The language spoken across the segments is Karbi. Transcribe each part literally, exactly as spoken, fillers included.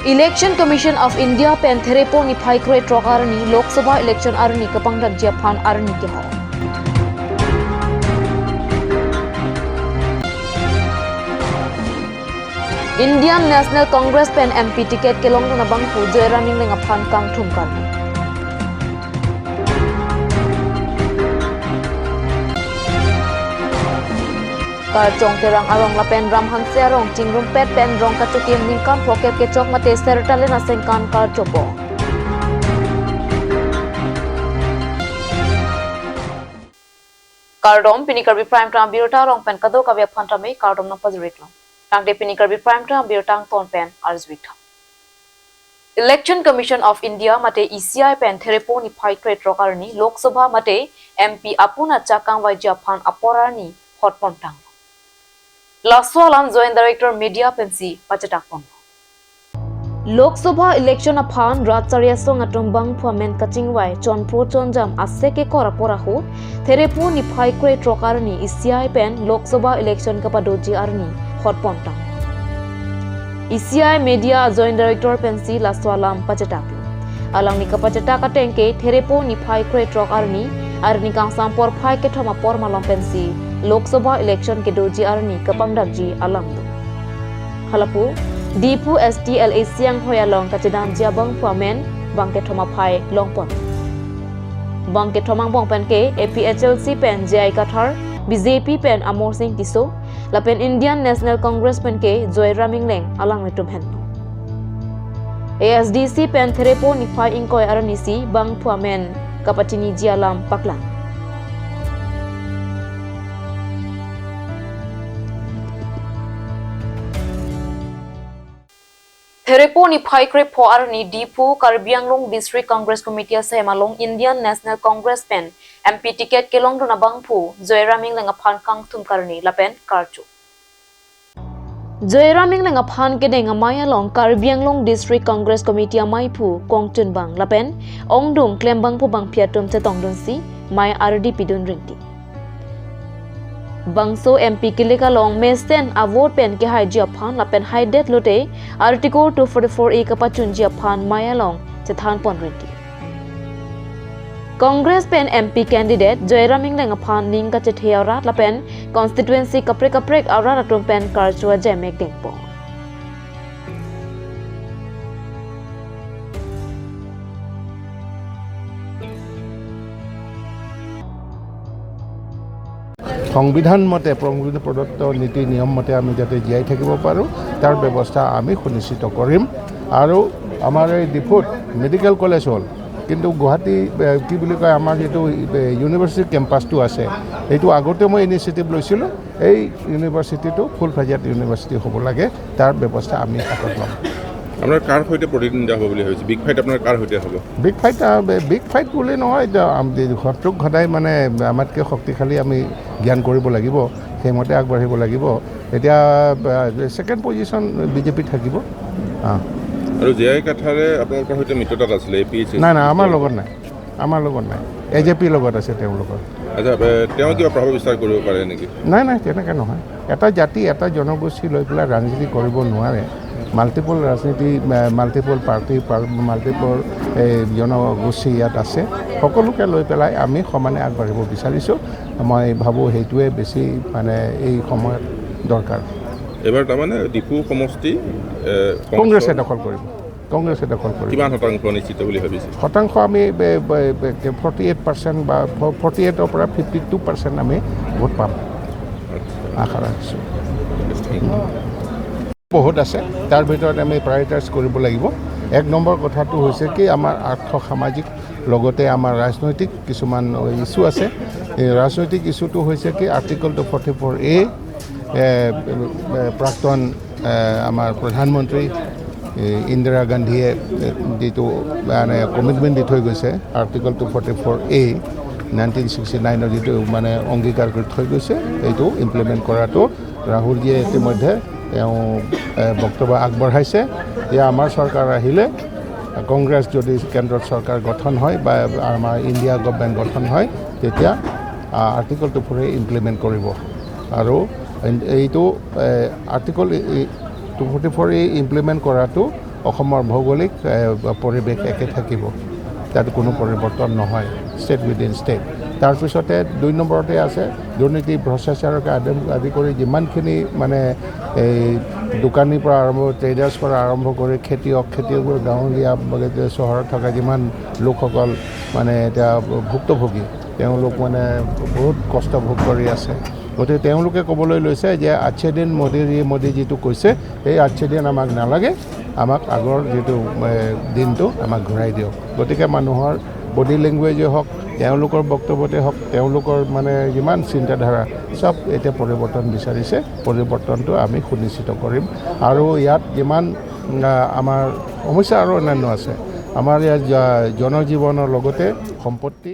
Election Commission of India pen Therepo niphai krethrok arni Lok Sabha election arni kapangdamji aphan arni kehok. Indian National Congress pen M P ticket kelongdun abangphu Joyram Engleng aphan kangthum kali. Karchong Terang arong lapen Ramhanse arong chingrumpet pen rong kachokim ningkan phokep kechok mate sertalen asengkan karchopo. Kardom, pini Karbi Prime Time abirta arong pen kadokave aphan tame kardom nangpajir-iklo. Tangte pini Karbi Prime Time abirta angton pen arju-ik tha. Election Commission of India mate E C I pen Therepo niphai krethrok arni Lok Sabha mate M P apun achak kangvaiji aphan apor arni hotpon tanglo. Laso alam Joint Director Media pensi pachetak ponlo. Lok Sabha election aphan rat chari asong atum bangphu amen kachingvai chonpho chonjam asek kekor apor ahut Therepo niphai krethrok arni E C I pen Lok Sabha election kapadoji arni hotpon tang. E C I Media Joint Director pensi laso alam pachetaplo. Alangli kapachetak ateng ke Therepo niphai krethrok arni, arni kangsam porphai kethom apor malom pensi Lok Sabha election kedoji arni kapangdamji alam do. Halapu, Diphu S T L A C anghoi along kachedamji abangphu amen bang kethom aphai longpon. Bang kethom angbong pen ke A P H L C pen J I Kathar, B J P pen Amar Sing Tisso, lapen Indian National Congress pen ke Joyram Engleng alanglitum henlo. A S D C pen Therepo niphai ingkoi arnisi bangphu amen kapachiniji alam paklang. Therepo niphai krepho arni Diphu Karbi Anglong District Congress Committee asai malong Indian National Congress pen M P ticket kelongdun abangphu Joyram Engleng aphan kangthum karni lapen karcho. Joyram Engleng aphan kedeng amei along Karbi Anglong District Congress Committee ameiphu kongchunbang lapen ongdung klembangphu bangphi atum chetongdunsi mei ardi pidun ringti. Bangso M P kilik along mesen avote pen kehaiji aphan lapen haidet lote Article two forty-four A kapachunji aphan mei along chethanpon ringti. Congress pen M P candidate Joyram Engleng aphan ning kachethe arat lapen constituency kaprek kaprek arat atum pen karcho ajemek dengpo. সংবিধান মতে, সংবিধান প্ৰদত্ত নীতি নিয়ম মতে আমি যাতে জীয়াই থাকিব পাৰোঁ, তাৰ ব্যৱস্থা আমি সুনিশ্চিত কৰিম। আৰু আমাৰ এই ডিফুত মেডিকেল কলেজ হ'ল, কিন্তু গুৱাহাটী, এ, কি বুলি কয়, আমাৰ যিটো, এ, ইউনিভাৰ্চিটি কেম্পাছটো আছে, এইটো আগতে মই ইনিচিয়েটিভ লৈছিলোঁ। এই ইউনিভাৰ্চিটিটো ফুল ফ্লেজড ইউনিভাৰ্চিটি হ'ব লাগে, তাৰ ব্যৱস্থা আমি হাতত ল'ম। আপোনাৰ কাৰ সৈতে প্ৰতিদ্বন্দ্বিতা হ'ব বুলি ভাবিছে? বিগ ফাইট আপোনাৰ কাৰ সৈতে হ'ব? বিগ ফাইট, আ, বে-, বিগ ফাইট বুলি নহয়, এতিয়া আম-, শত্ৰুক সদায় মানে আমাতকৈ শক্তিশালী আমি জ্ঞান কৰিব লাগিব, সেইমতে আগবাঢ়িব লাগিব। এতিয়া, আ, ছেকেণ্ড পজিশ্যন বিজেপি থাকিব। অ। আৰু জে আই কাথাৰে আপোনালোকৰ সৈতে মিত্ৰতাত আছিলে, এ পি এইচ এ? নাই, নাই, আমাৰ লগত নাই, আমাৰ লগত নাই, এ জে পিৰ লগত আছে তেওঁলোকৰ। আচ্ছা, এ, তেওঁ কিবা প্ৰভাৱ বিস্তাৰ কৰিব পাৰে নেকি? নাই, নাই, তেনেকে নহয়। এটা জাতি, এটা জনগোষ্ঠী লৈ পেলাই ৰাজনীতি কৰিব নোৱাৰে। মাল্টিপল ৰাজনীতি, এ, মাল্টিপল পাৰ্টি, পাৰ-, মাল্টিপল, এ, জনগোষ্ঠী ইয়াত আছে। সকলোকে লৈ পেলাই আমি সমানে আগবাঢ়িব বিচাৰিছোঁ। মই ভাবোঁ সেইটোৱে বেছি মানে এই সময়ত দৰকাৰ। এইবাৰ তাৰমানে ডিফু সমষ্টি, এ, কংগ্ৰেছে কংগ্ৰেছৰ দখল কৰিব। কংগ্ৰেছে দখল কৰিব। কিমান শতাংশ নিশ্চিত বুলি ভাবিছে? শতাংশ আমি বে-, বে-, বে-, ফৰ্টি এইট পাৰ্চেণ্ট বা ফ-, ফৰ্টি এইটৰ পৰা ফিফটি টু পাৰ্চেণ্ট আমি ভোট পাম। আচ্ছা। আশা ৰাখিছোঁ। Yes, thank you। বহুত আছে, তাৰ ভিতৰত আমি প্ৰায়ৰিটাইজ কৰিব লাগিব। এক নম্বৰ কথাটো হৈছে কি, আমাৰ আৰ্থ সামাজিক লগতে আমাৰ ৰাজনৈতিক কিছুমান ইছ্যু আছে। এই ৰাজনৈতিক ইছ্যুটো হৈছে কি, আৰ্টিকল টু ফৰ্টি ফ'ৰ এ, এ, এ, প্ৰাক্তন, এ, আমাৰ প্ৰধানমন্ত্ৰী, এ, ইন্দিৰা গান্ধীয়ে, এ, যিটো মানে কমিটমেণ্ট দি থৈ গৈছে, আৰ্টিকল টু ফৰ্টি ফ'ৰ এ, নাইনটিন ছিক্সটি নাইনৰ যিটো মানে অংগীকাৰ কৰি থৈ গৈছে, এইটো ইমপ্লিমেণ্ট কৰাটো ৰাহুলজীয়ে ইতিমধ্যে তেওঁ, এ, বক্তব্য আগবঢ়াইছে যে আমাৰ চৰকাৰ আহিলে, কংগ্ৰেছ যদি কেন্দ্ৰত চৰকাৰ গঠন হয় বা আমাৰ ইণ্ডিয়া গভৰ্ণমেণ্ট গঠন হয়, তেতিয়া, আ, আৰ্টিকল টু ফৰ্টি ফ'ৰ এ ইমপ্লিমেণ্ট কৰিব। আৰু এই-, এইটো, এ, আৰ্টিকল টু ফৰ্টি ফ'ৰ এ ইমপ্লিমেণ্ট কৰাটো অসমৰ ভৌগোলিক এ, পৰিৱেশ একে থাকিব, তাত কোনো পৰিৱৰ্তন নহয়, ষ্টেট উইদিন ষ্টেট। তাৰপিছতে দুই নম্বৰতে আছে দুৰ্নীতি ভ্ৰষ্টাচাৰকে আদি আদি কৰি যিমানখিনি মানে এই দোকানীৰ পৰা আৰম্ভ, ট্ৰেডাৰ্ছ পৰা আৰম্ভ কৰি খেতিয়ক, খেতিয়কৰ গাঁৱলীয়া, মানে, চহৰত থকা যিমান লোকসকল মানে এতিয়া ভুক্তভোগী, তেওঁলোক মানে বহুত কষ্ট ভোগ কৰি আছে। গতিকে তেওঁলোকে ক'বলৈ লৈছে যে আচ্ছে দিন মোদীৰ, এই মোদী যিটো কৈছে, এই আচ্ছে দিন আমাক নালাগে, আমাক আগৰ যিটো এ, দিনটো আমাক ঘূৰাই দিয়ক। গতিকে মানুহৰ বডি লেংগুৱেজে হওক, তেওঁলোকৰ বক্তব্যতে হওক, তেওঁলোকৰ মানে যিমান চিন্তাধাৰা, চব এতিয়া পৰিৱৰ্তন বিচাৰিছে। পৰিৱৰ্তনটো আমি সুনিশ্চিত কৰিম। আৰু ইয়াত যিমান আ, আমাৰ সমস্যা আৰু অন্যান্য আছে, আমাৰ ইয়াত জ- জনজীৱনৰ লগতে সম্পত্তি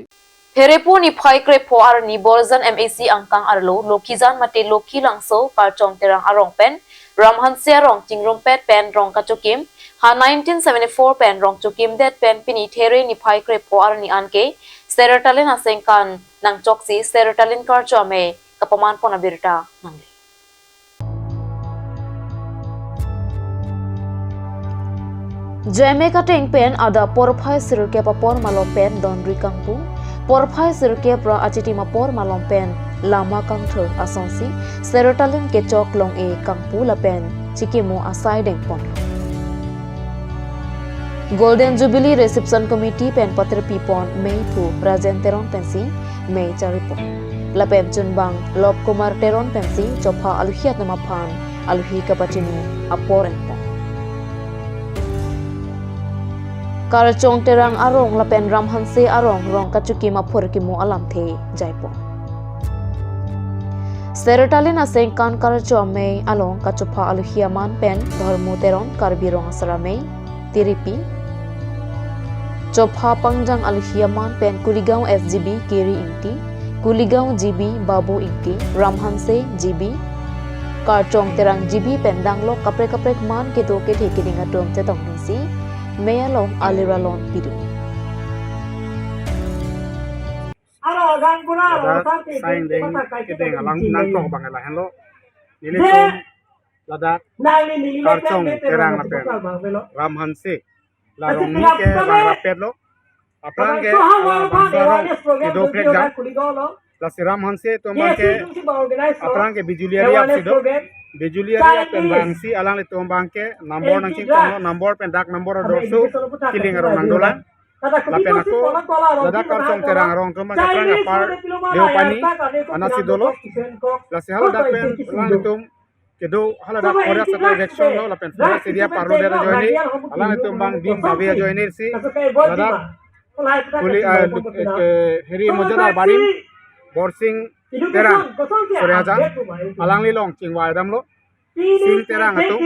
Pherepho niphai krepho arni Borjan M A C angkang arlo Lokhijan mate Lokhi Langso Karchong Terang arong pen Ram Hanse arong chingrumpet pen rong kachokim ha nineteen seventy-four pen rong chokimdet pen pini There niphai krepho arni anke Serotalin asengkan nangchoksi Serotalin karcho amei kapaman pon abirta nangli. Jeme kateng pen adap porphai sirkep apor malom pen donri kangpu, porphai sirkep ra achitim apor malom pen lama kangthur asonsi Serotalin kechok long-e kangpu lapen chikimo asai dengpon. Golden Jubilee Reception Committee pen paterpi pon meiphu Rajen Teron pensi mei charipon. Lapen chunbang Lop Kumar Teron pensi chopha aluhi atum aphan aluhi kapachini apor enpon. Karchong Terang arong lapen Ram Hanse arong rong kachokim aphurkimo alamthe jaipon. Serotalin asengkan karcho amei along kachopha aluhi aman pen Dharmo Teron Karbi Rong Asar Amei, Tiripi. Chopha pangjang aluhi aman pen Kuligaon S G B Kiri Ingti, Kuligaon G B Babu Ingti, Ram Hanse G B, Karchong Terang G B pen danglok kaprek kaprek man kedo kethe keding atum chetongdunsi mei along alir alon pidun. Ladak sain deng kedeng alang nangtok abang lahenlo. Nelitum ladak Karchong Terang lapen Ram Hanse la rong ni ke bang rapetlo. Aphrang ke alabangso arong kedo prekjang. Lasi Ram Hanse atum abang ke aphrang ke Bijuliyari apsi do. Bijuliyari pen bangsi alanglitum abang ke number nangchingtonglo, number pen dak number adorso kiling arong nangdolang. Lapen ako ladak Karchong Terang arong atum aphrang apar Deopani anasi dolo. Lasi haladak pen alanglitum kedo haladak Forest Sector Direction lo lapen Forest Area Parlo det ajoine, alanglitum abang bim babe ajoine si ladak Kuli, ah, eh, eh, Heri Mojadar barim Borsing Terang Suryajan alangli along chingvai damlo. Sing Terang atum,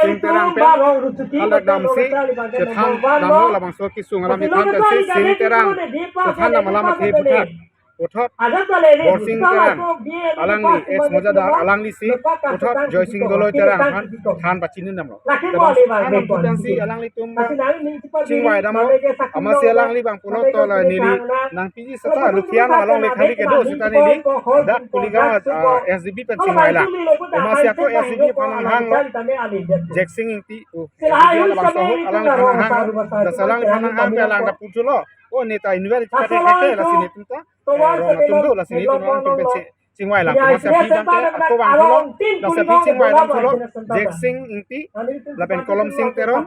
Sing Terang pen haladak damsi chethan damlo, labangso kesung alam chethan pensi Sing Terang chethan dam alam athe puthot Borsing Terang alangli, ex Mojadar, alangli si puthot Joysing Doloi Terang aphan than pachini damlo. Labangso than dampo pensi alanglitum chingvai damlo. Amatsi alangli abang pulo to la neli nangpiji seta Lukhian along le khali kedo seta neli dak Kuligaon, ah, S G B pen chingvailang. Amatsi ako S G B aphan nanghanglo. Jacksing Ingti, oh, S G B alabangso ahok alang aphan nanghanglo. Lasi alang aphan nanghang pen alang dak puchulo. Oh, neta inver kipate keke lasi netum ta, eh, rong atum do lasi netum rong atum pen chi- chingvailang. Amatsi aphi abang ke ako vangthulo, lasi aphi chingvai damthulo, Jacksing Ingti, lapen Kolomsing Teron,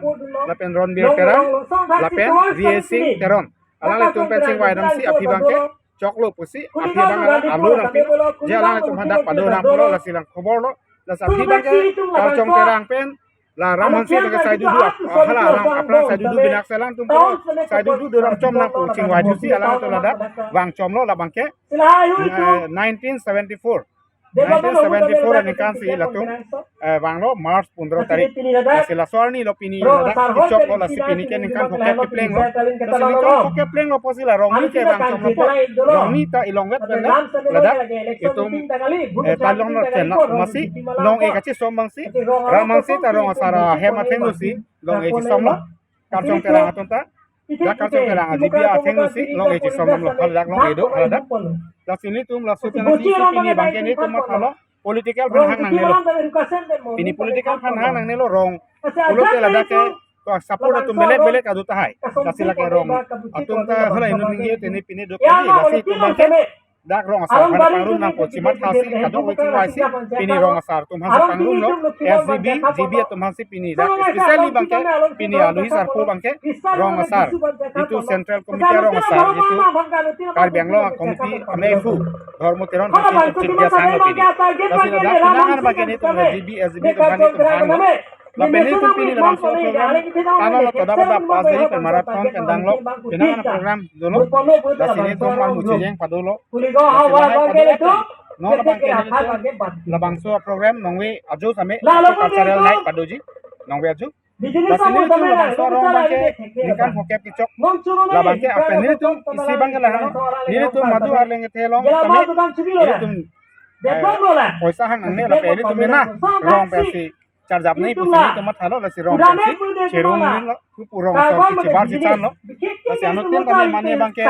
lapen Ronbir Terang, lapen Riesing Teron. Alanglitum pen chingvai damsi aphi abang ke choklo pusi, aphi abang alang alo nangpi, je alanglitum hadak pado nangpulo, lasi lang khoborlo, lasi aphi abang ke Karchong Terang pen la Ram Hanse ke sai dudu ap-, hala alang aphrang sai dudu binak selang atum ko sai dudu do ram chom nangpu chingvai thusi alanglitum ladak vang chomlo labang ke, eh, nineteen seventy-four. Nineteen seventy-four aningkan si latum, eh, vanglo March pondro tarik. Lasi laso arni lo pini ladak kechoklo lasi pini ke ningkan phokep keplenglo. Lasi ningkan phokep plenglo pusi la rong ni ke vang chomlo po. Rong ni ta ilongvet pen ladak itum, eh, talong nor ken la masi long-e kachisom abang si Ram Hanse ta rong asar ahem athengno si long-e chisomlo. Karchong Terang atum ta, dak Karchong Terang a-G B athengno si long-e chisom damlo, haladak long-e do, haladak. Lasi nelitum laso pen neli pini abang ke nelitum mathalo, political aphan hang nangnelo. Pini political aphan hang nangnelo rong. Pulote ladak ke To support atum belek belek adu tahai. Lasi lake rong atum ta hala inut ningje tene pine do kali, lasi itum abangke dak rong asar aphan pangrum nangpo, chimathasi kadokave chingvaisi pini rong asar atum aphansi pangrumlo. S G B, G B atum aphansi pini dak, especially abangke pini alohi sarpo abangke rong asar, itum Central Committee rong asar, itum Karbi Anglong Committee amei aphu Dhormo Teron aphansi itum chingki asanglo pini. Lasi ladak pinangan abangke nelitum G B, S G B atum aphan itum hanglo. Lapen nelitum pini labangso program tano lo toda pada pas dari pen marathon kendang lo, pinangan program dolo. Lasi nelitum armu chejeng padolo. Lasi lahai padolo. Non abangke nelitum labangso program nongve ajo same cultural night padoji. Nongve ajo. Lasi nelitum labangso arong abangke ningkan phokep kechok. Labangke apen nelitum isi abangke lahai. Nelitum madu arleng kethe along tame nelitum, eh, poisa hang nangne lapen nelitum mena rong pensi charjap nangji pusi nelitum mathalo, lasi rong pensi cherung nanglo, kupu rong so si chibar si chanlo. Lasi anuttin tame mane abangke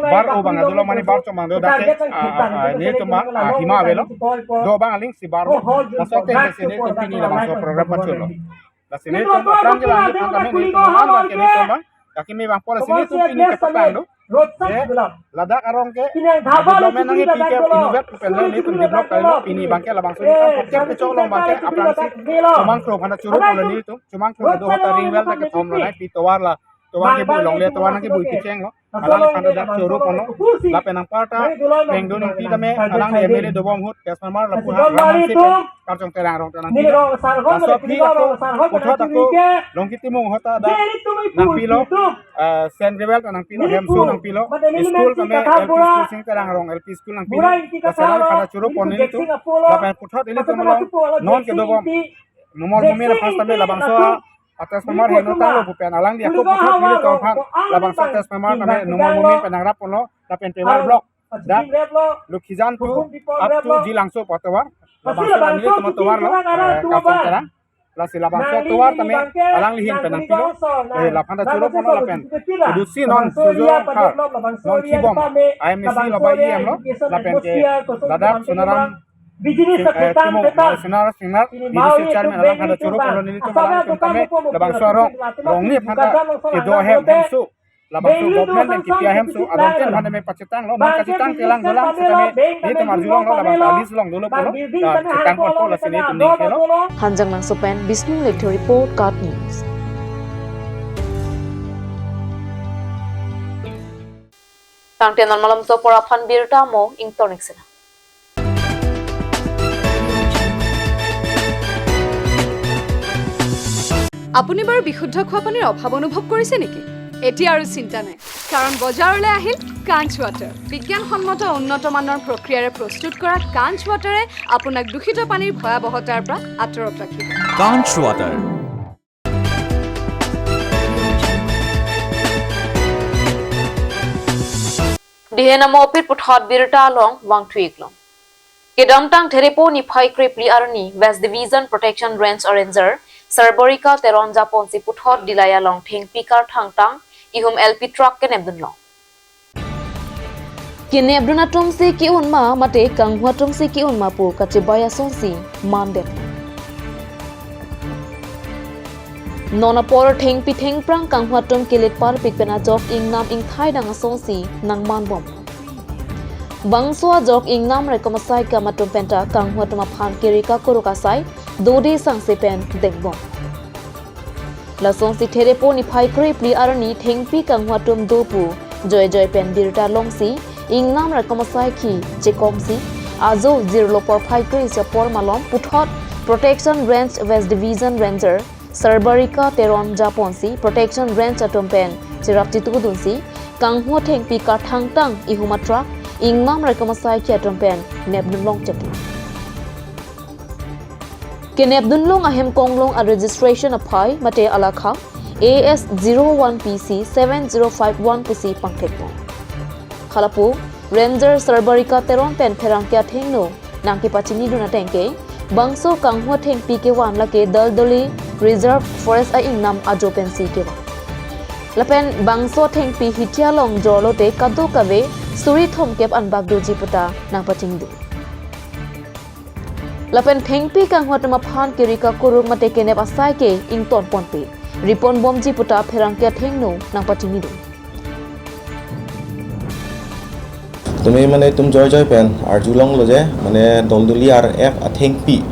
bar o abang adulo, mane bar chomang do dak ke, ah, ah, ah, nelitum abang, ah, hima avelo. Do abang aling si bar lo. Laso ateng si nelitum pini labangso program pachunlo. Lasi nelitum aphrang kelang aphan tame nelitum man abangke nelitum abang, dak kimi abang po, lasi nelitum pini kepatang do. Je, ladak arong ke development nangji, P K F innovate pen nelitum develop kalilo, pini abangke labangso nelitum phokep kechok along abangke aphrangsi chomang kro aphan ta churu pon nelitum, chomang kro do hota ring well ta kethom lo nai, pi tovar la, tovar kebu longle, tovar nangkebu kecheng lo. Alangphan ta dak churu ponlo. Lapen anparta Pengdo Ingti tame alangli M L A dobom ahut transformer lapu ha ram si pen Karchong Terang arong ta nangpilo. Laso aphi ako puthot ako Longki Timung ahut ta dak nangpilo. Eh, Saint Gabriel ta nangpilo, hemso nangpilo. School tame L P school Sing Terang arong L P school nangpilo. Lasi alangphan ta churu pon nelitum. Lapen puthot ilitum along non kedobom Numal Momin aphan tame labangso transformer heno tanglo pu pen alangli ako puthot nelitum aphan labangso transformer tame Numal Momin pen nangrap ponlo, lapen Pemar block dak Lokhijan to up to Jilangso pu atovar, labangso nelitum atovar lo, eh, Karchong Terang. Lasi labangso atovar tame alangli ahin pen nangpilo. Eh, laphan ta churu ponlo lapen kedusi non Surjo Khar, non Kibom, I M A C lo ba E M lo, lapen ke ladak Sonaram Sing, eh, Timung, Sonar Singnar, B D C chairman alangphan ta churu ponlo, nelitum alangtum tame labangso arong, rong ni aphan ta kedo ahem, hemso, labangso government pen kipi ahemso, adon ten aphan tame pachetanglo, non kachetang kelang dolang setame nelitum arjulonglo, labang ta alis long dolo pulo, ta chetang ponpo, lasi nelitum ning kelo. Hanjanglangso pen Bisnu Lekthir report, KAT News. Tangte non malomso apor aphan birta mo ingtor nik sena. আপুনি বাৰু বিশুদ্ধ খোৱা পানীৰ অভাৱ অনুভৱ কৰিছে নেকি? এতিয়া আৰু চিন্তা নাই, কাৰণ বজাৰলৈ আহিল কাঞ্চ ৱাটাৰ। বিজ্ঞানসন্মত উন্নত মানৰ প্ৰক্ৰিয়াৰে প্ৰস্তুত কৰা কাঞ্চ ৱাটাৰে আপোনাক দূষিত পানীৰ ভয়াৱহতাৰ পৰা আঁতৰত ৰাখিব। Kanch Water. Dihen amo aphi puthot birta along vangthu-ik long. Kedamtang Therepo niphai krephli arni West Division Protection Range Ranger Sarbarika Teron japonsi puthot Dilai along thengpi karthangtang ihum L P truck kenepdun long. Kenepdun atumsi ke-un ma mate kanghu atumsi ke-un ma pu kachebai asonsi mandet. Non apor thengpi thengphrang kanghu atum kelet parpik pen ajok ingnam ingthai dang asonsi nangmanbom. Bangso ajok ingnam rekom asai kam atum penta kanghu atum aphan keri kakuruk asai dode sangse pen dengbom. Lasonsi Therepo niphai krephli arni thengpi kanghu atum do pu joijoi pen birta longsi ingnam rekom asai khi chekomsi ajo jirlo porphai kre-isi apor malom puthot Protection Range West Division Ranger Sarbarika Teron japonsi Protection Range atum pen cherap chitudunsi kanghu thengpi karthangtang ihum a truck ingnam rekom asai khi atum pen nepdun long chepu. Kenepdun long ahem konglong a registration aphai mate alakha A S zero one P C seven zero five one pusi pangthekpo. Halapu Ranger Sarbarika Teron pen pherangke athengno nangkepachinidun ateng ke bangso kanghu thengpi kevan lake Daldali Reserve Forest a ingnam ajo pensi kevan. Lapen bangso thengpi hithi along jorlote kadokave suri thomkep anbak doji puta nangpachinidun. Lapen thengpi kanghu atum aphan keri kakuruk mate kenep asai ke ington ponpe. Ripon bomji puta pherangke athengno nangpachinidun. Tumi mane itum joijoi pen arjulonglo je, mane doldoli R F athengpi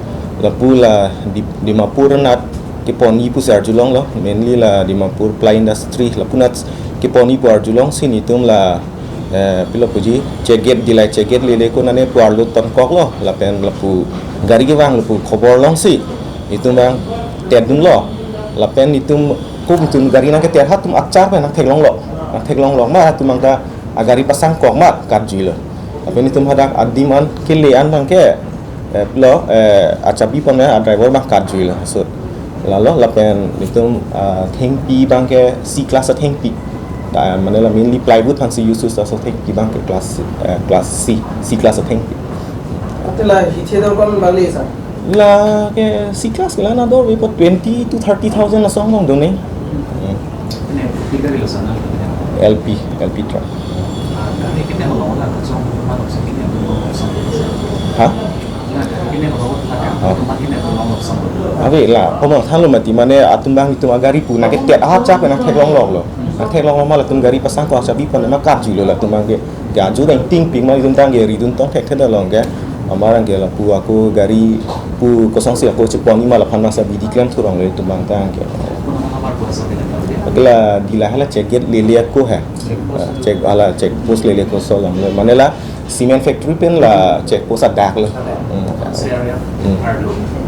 lapu la Di-, Dimapur anat keponji pusi arjulonglo, mainly la Dimapur Ply Industry lapu anat keponji pu arjulongsi nelitum la, eh, pilo puji check gate, dilai check gate lele ko nane pu arlo tonkoklo, lapen lapu gari kevang lapu khobor longsi nelitum bang tedunlo, lapen nelitum ko nelitum gari nangketer atum achar pen nangtheklonglo, nangtheklonglo ma atum bang ta agari pasangkok ma katjuilo. Lapen nelitum hadak adim an kele an bang ke, eh, pilo, eh, achabi pon a driver bang katjuilo. So, lalo lapen nelitum, ah, thengpi bang ke C class athengpi. Ta, mane la mainly plywood aphansi use use, laso thengpi bang ke class, eh, class C, C class athengpi. Ate la hiche dor ko-an bang le sir? La ke C class ke la nador ave po, twenty to thirty thousand asong along do ne. Hmm. Pine kopi gari lo sana? L P, L P truck. Ah, gari kene holong la kachong ma lo sa kene holong sa? Ha? Na gari kene holong la ka? Oh. Tuma kene holong lo sa? Ave la, komo thanlo mati mane atum bang itum agari pu nangketer achar pen nangtheklongloklo. Nangtheklonglo ma latum gari pasangkok achabi pon ma katjuilo latum bang ke. Ke aju reng ting ping ma itum tang ke ridun tong thekthedetlo ke. Amar bang ke lapu ako gari pu kosonsi ako cheponji ma laphan masa bidi klem thurong le itum bang tang ke. Ke la dilai hala check gate lele ako he. Ah, check, hala check post lele ako solom le. Mane la cement factory pen la check post adak le. Hmm. Hmm.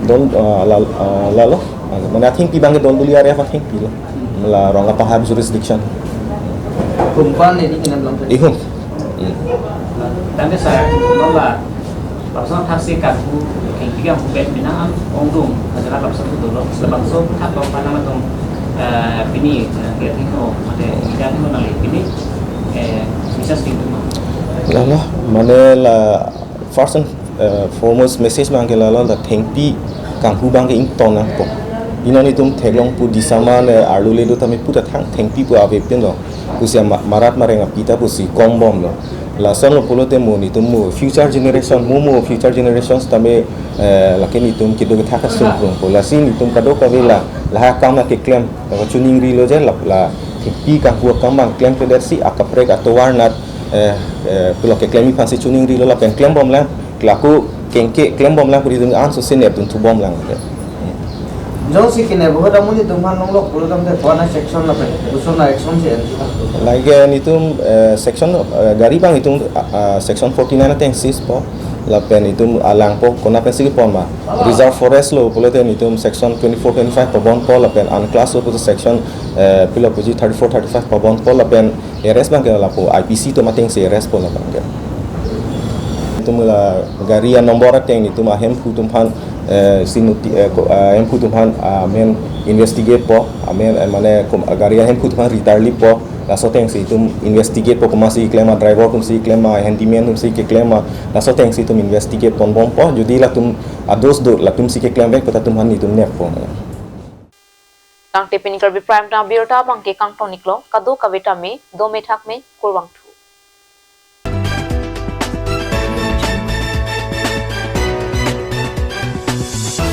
Dol, ah, la, ah, lalo. Ah, mane athengpi bang ke doldoli R F athengpi lo. La Rongapahar jurisdiction. Kumpan ini kena bilang tadi. Ihum. Hmm. Tangke saya, nola, lapuson thaksi kanghu, kengkigam hubet minang am ongdung, hajara lapuson tu dolo, labangso thak lo panang atum, eh, pini, eh, ke thino, mate, idan thino nang pini, eh, bisa sing tu ma. Lalo, mane la first and, eh, foremost message bang ke lalo la thengpi kanghu bang ke ington nangpo. Inon itum theklong pu disama ne arlo le do tame puta thang thengpi pu ave pinlo. Pusi ma-, marat mareng api ta pusi kombomlo. Lasonlo pulote mo nelitum mo future generation, mo mo future generations tame, eh, lake nelitum kedo kethak asung krung po. Lasi nelitum kadokave la, laha akam keklem, la chuningrilo je la, la thengpi kanghu akam bang klemkledetsi akaprek atovar anat, eh, eh, pulo keklemji aphansi chuningrilo lapen klembomlang, laku kengke klembomlang puri itum an so sinep dun thubomlang. Jongsi kene bohot amun itum aphan longlok pulo tangte kona section lapen, kosona action si en. Lake nelitum, eh, section, eh, gari bang itum, ah, ah, section forty-nine ateng seize po, lapen itum alangpo kona pensi kepon ma. Reserve forest lo pulote nelitum section twenty-four, twenty-five pabonpo, lapen unclass lo pulote section, eh, pilo puji thirty-four, thirty-five pabonpo, lapen arrest bang ke lapu I P C atum atengsi arrest po labang ke. Itum la gari a-number ateng nelitum ahemphu atum aphan, eh, si noti-, eh, ko-, eh, ahemphu atum aphan, ah, amen investigate po, amen, eh, mane kom-, gari ahemphu atum aphan return li po, laso atengsi itum investigate po komatsi keklem ma, driver atumsi keklem ma, handyman atumsi keklem ma, laso atengsi itum investigate ponbompo, jodi latum ados do, latumsi keklemvek pu ta atum aphan nelitum neppo. Tangte pini Karbi Prime Time abirta abang ke kangton-iklo, kadokave tame, dome thakme, kurvangthu.